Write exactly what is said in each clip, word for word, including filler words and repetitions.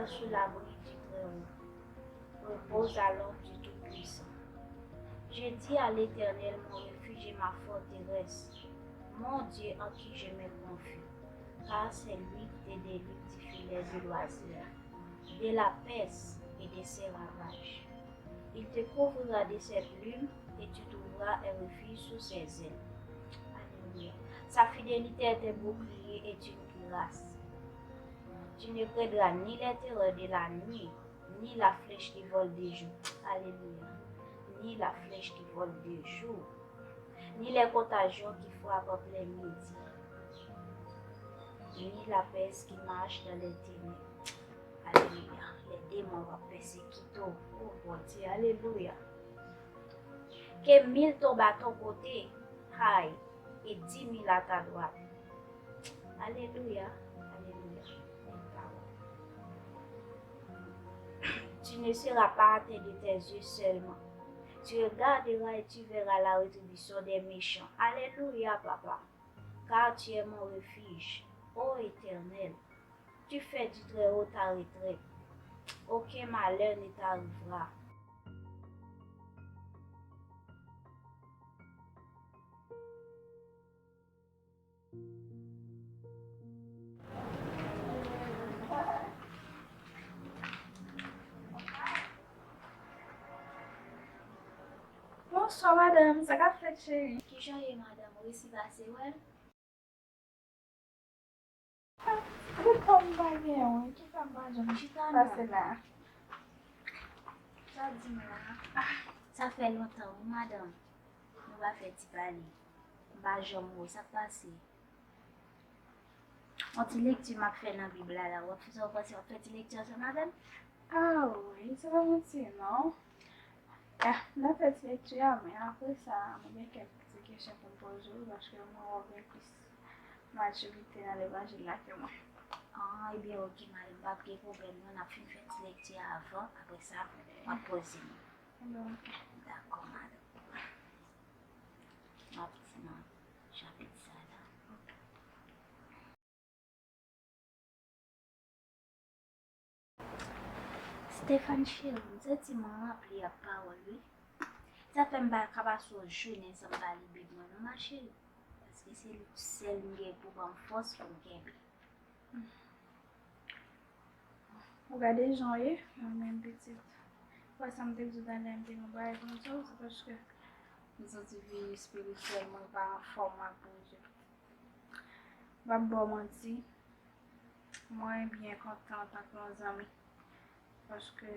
Sous l'abri du Très-Haut, repose à l'ombre du Tout-Puissant. Je dis à l'Éternel, mon refuge et ma forteresse, mon Dieu en qui je me confie, car c'est lui qui te délivre du filet du loisier, de la peste et de ses ravages. Il te couvrira de ses plumes et tu trouveras un refuge sous ses ailes. Alléluia. Sa fidelite est un bouclier et une cuirasse. Tu ne craindras ni les terreurs de la nuit, ni la flèche qui vole de jour. Alléluia. Ni la flèche qui vole de jour, ni les contagions qui frappent en plein midi, ni la peste qui marche dans les ténèbres. Alléluia. Les démons vont persécuter. Oh, Bondye, alléluia. Que mille tombent à ton côté, aïe, et dix mille à ta droite. Alléluia, alléluia. Une parole. Tu ne seras pas atteint de tes yeux seulement. Tu regarderas et tu verras la rétribution des méchants. Alléluia, papa. Car tu es mon refuge, ô Éternel. Tu fais du Très-Haut ta retraite. Aucun malheur ne t'arrivera. Bonswa, madanm. Sa k ap fèt, cheri? Kijan w ye, madanm? Ou resi pase wè l? Kisa m pa gen, wi? Kisa m pa jwenn? Chita non. Pase la. Sa di m la? Ah, sa fè lontan, wi, madanm. Nou pa fè ti pale. M pa janm wè w. Sa k pase? Yon ti lekti m ap fè nan Bib la, la. W ap fè sa, w panse w ap fè ti lekti ansanm avè m? Ah, wi, se pa manti, non. Ah, m ap fè ti lekti a, men apre sa, mwen gen kèk ti kesyon pou m poze w, paske mwen wè w gen plis matirite nan levanjil la ke mwen. Ah, ebyen, oke, madanm, pa gen pwoblèm, non, n ap fin fè ti lekti a avan, apre sa, w ap poze m. Ebyen, oke. Dakò, madanm. M ap di nan chapit sa la. Stéphane cheri, m santi m ranpli ak pawòl, wi. Sa fè m pa ka pase yon jounen san m pa li Bib mwen non, ma cheri. Paske se li sèl m gen pou ban m fòs pou m kenbe. Ou gade jan w ye, mwen menm pitit. Wè sa m te di w talè, m te gen yon bagay pou m di w, se paske m santi vi espirityèl mwen pa anfòm ak Bondye. M p ap ba w manti, mwen byen kontan antanke yon zanmi. Paske,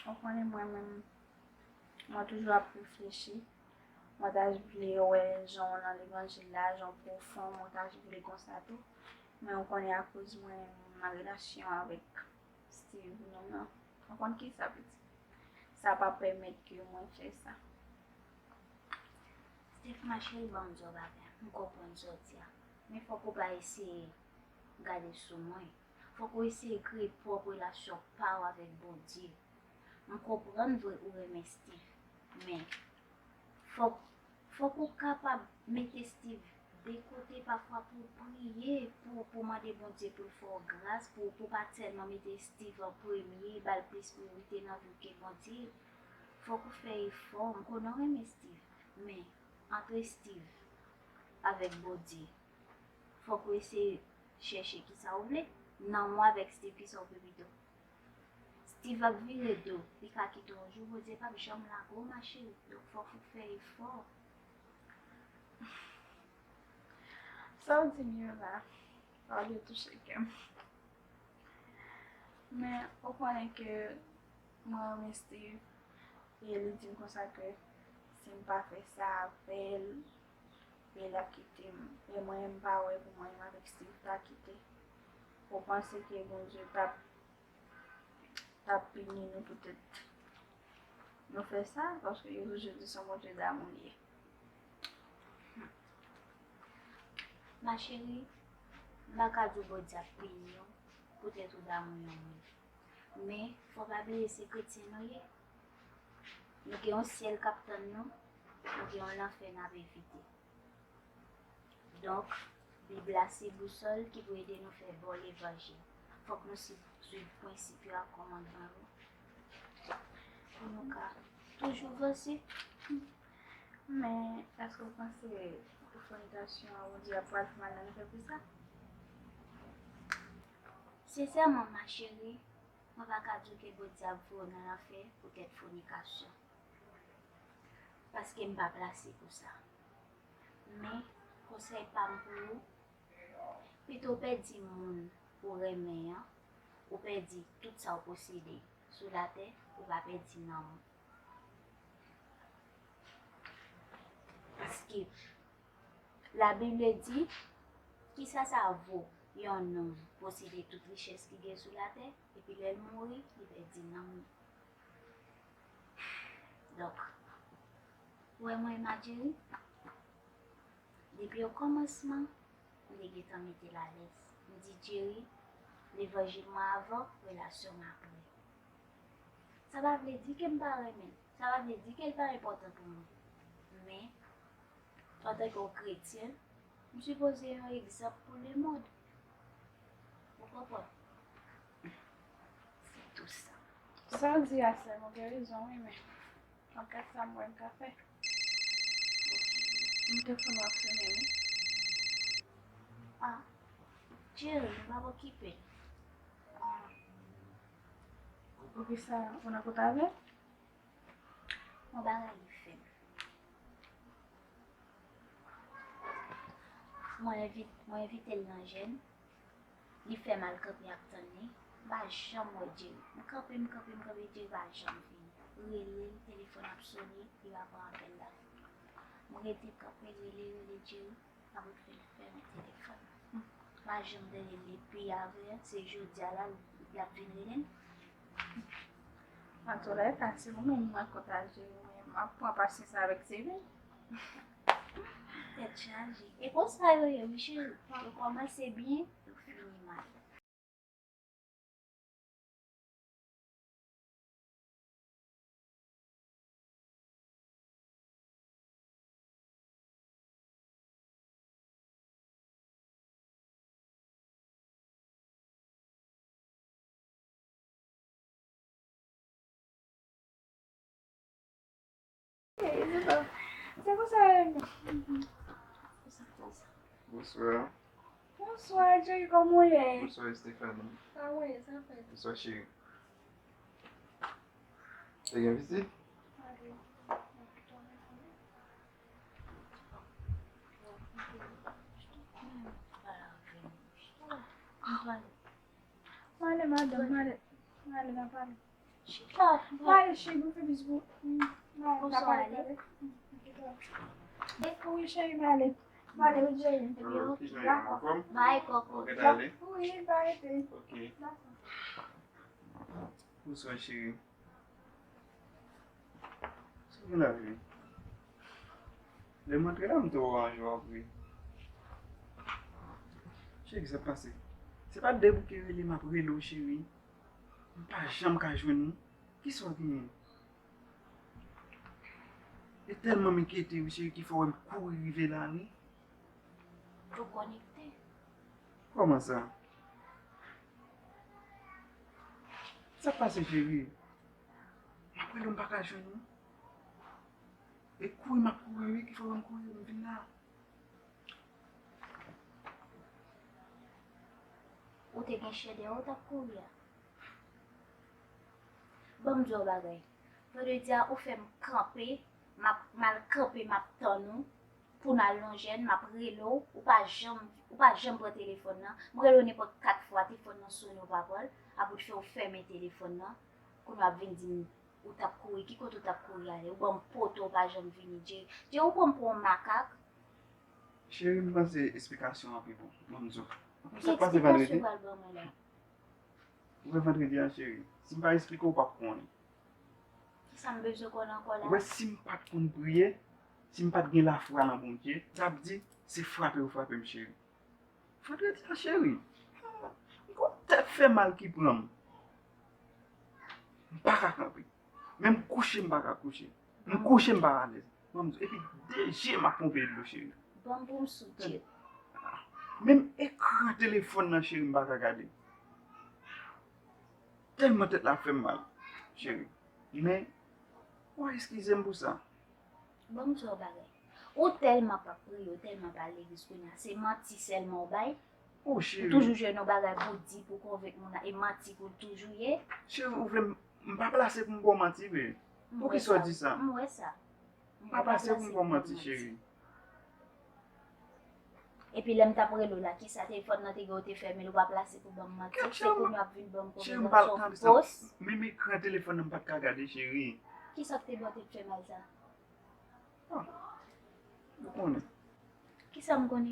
ou konnen mwen menm, mwen toujou ap reflechi. Mwen ta vle wè jan w nan levanjil la, jan w pwofon, mwen ta vle konsa tou. Men ou konnen akoz mwen nan relasyon avèk Steve, nou nan, ou konn kisa, pitit? Sa pa pèmèt ke mwen fè sa. Steve, ma cheri, ban m di w bagay. M konprann sa w di a. Men fòk ou pa eseye gade sou mwen. Fòk ou eseye kreye pwòp relasyon pa w avèk Bondye. M konprann vre ou renmen Steve, men fòk, fòk ou kapab mete Steve de kote pafwa pou w priye, pou, pou w mande Bondye pou l fè w gras, pou, pou w pa tèlman mete Steve an premye, ba l plis priyorite nan vi w ke Bondye. Fòk ou fè efò. M konnen w renmen Steve, men antre Steve avèk Bondye. Fòk ou eseye chèche kisa w vle. Nanm ou avèk Steve, kisa w vle pito? Steve ap vire do, li ka kite w yon jou, Bondye p ap janm lage w, ma cheri. Donk, fòk ou fè efò. Sa w di m yo la, pawòl yo touche kè m. Men, ou konnen ke mwen renmen Steve, e li di m konsa ke si m pa fè sa avè l, e l ap kite m. E mwen, m pa wè pou mwen, m avèk Steve ta kite. Ou panse ke Bondye t ap, t ap pini nou poutèt nou fè sa? Paske yo toujou di se yon Bondye damou li ye. Ma cheri, m pa ka di w Bondye ap pini w poutèt ou damou yon moun. Men, fò w pa bliye se kretyen nou ye. Nou gen yon syèl k ap tann nou, nou gen yon lanfè n ap evite. Donk, Bib la se bousòl ki pou ede nou fè bon levanjil. Fòk nou si-, swiv prensip yo ak kòmandman yo pou nou ka toujou vanse. Men, èske w panse pou fònikasyon an, Bondye ap pral fè mal nan nou fè pou sa? Sensèman, ma chérie, mwen pa ka di w ke Bondye ap voye w nan lanfè poutèt fònikasyon. Paske m pa plase pou sa. Men, konsèy pa m pou ou, pito w pèdi moun ou renmen an, ou pèdi tout sa w posede sou latè, ou pa pèdi nanm ou. Paske Labib di, kisa sa vo yon nonm posede tout richès ki gen sou latè, epi lè l mouri, li pèdi nanm li? Donk, ou wè mwen, Marjorie, depi okòmansman, m te gentan mete l alèz. M di Jerry, levanjil mwen avan, relasyon m apre. Sa pa vle di ke m pa renmen l. Sa pa vle di ke l pa enpòtan pou mwen. Men, antanke yon kretyen, m sipoze yon egzanp pou lemonn. Ou konprann? Se tou sa. Sa w di a, sè m, ou gen rezon, wi, men anpil sa m wè m ka fè. M te fè m ap sonnen, wi. Ah, Jerry, m ap okipe. Ah. Poukisa ou nan kote avè l? Yon bagay li fè m. Mwen envi-, mwen envite l nan jèn. Li fè m al kanpe ap tann li. M pa janm wè Jerry. M kanpe, m kanpe, m kanpe, Jerry pa janm vini. Rele l, telefòn ap sone, li pa pran apèl la. M rete kanpe, rele, rele Jerry. Apre l fè l fèmen telefòn nan. M pa janm tande l depi avè, se jodi a la l ap vin rele m. Antoulèka, se ou menm mwen konn al jere, men m ap pran pasyans avèk Steven. Tèt chaje. E konsa yo ye, wi, cheri. Yo kòmanse byen, yo fini mal. Se konsa, bonswa. Bonswa, Jerry, kòman w ye? Bonswa, Stephanie. Sa w ye, sa fèt? Bonswa, cheri. Te gen vizit? Mwen ale, madanm, mwen ale. Mwen ale, n ap pale. Chita. Mwen ale, cheri, mwen fè bizou. Mwen ale, n ap pale. Wi, cheri, mwen ale. Mwen ale, wi, cheri. Bye, koko. Wi, bye, baby. Ok. Dakò. Bonswa, cheri. Sa gen la, cheri? Lè m antre la, m te wè w an jou ap ri. Cheri, sa k pase? Se pa de bouke rele m ap rele w, cheri. M pa janm ka jwenn ou. Kisa w genyen? E tèlman m enkyete wi, cheri, ki fè w wè m kouri rive la, wi. Ou konekte? Kòman sa? Sa k pase, cheri? M ap rele w, m pa ka jwenn ou. E kouri m ap kouri, wi, ki fè w wè m kouri, m vin la. Ou te gen chè dèyè w t ap kouri a? Ban m di w yon bagay. Vandredi a, ou fè m kanpe, m ap, m al kanpe, m ap tann ou, pou n al nan jèn, m ap rele w, ou pa janm, ou pa janm pran telefòn nan. M rele w nenpòt kat fwa, telefòn nan sonnen, ou pa pran l. Apre w fè w fèmen telefòn nan, kounye a w ap vin di m ou t ap kouri, ki kote w t ap kouri ale? Ou ban m poto, ou pa janm vini. Jerry, Jerry, ou pran m pou yon makak. Cheri, m panse esplikasyon an pi bon. Ban m di w. Ki sa k pase esplikasyon vandredi? Ou pral ban mwen la? Ou wè vandredi a, cheri, si m pa esplike w, ou p ap konnen. Kisa m bezwen konnen ankò la? Ou wè, si m pa t konn priye, si m pa t gen lafwa nan Bondye, sa vle di se frape yo frape m, cheri. Vandredi a, cheri, m gon tèt fè mal ki pran m. M pa ka kanpe. Menm kouche, m pa ka kouche. M kouche, m pa alèz. Ban m di w, epi de je m ap ponpe dlo, cheri. Ban m pou m sou tèt. Menm ekran telefòn nan, cheri, m pa ka gade. Tèlman tèt la fè m mal, cheri. Men, w a eskize m pou sa. Bon, m di w bagay. Ou tèlman pa priye, ou tèlman pa al legliz kounye a. Se manti sèlman ou bay. Oh, Ou cheri. toujou jwenn yon bagay pou di, pou konvenk moun nan. E manti pou toujou ye. Cheri, ou vle m, m pa plase pou m ba w manti, bebe. Poukisa w di sa? M wè sa. M pa plase pou m ba w manti, cheri. Epi lè m t ap rele w la, kisa telefòn nan te gen ou te fèmen l, ou pa plase pou ban m manti. Se kounye w ap vin ban m Cheri, m pa konbinezon tande sa. fos. Menm ekran telefòn nan m pa t ka gade, cheri. Kisa k te ba w te fè mal sa? Ou konnen. Kisa m konnen?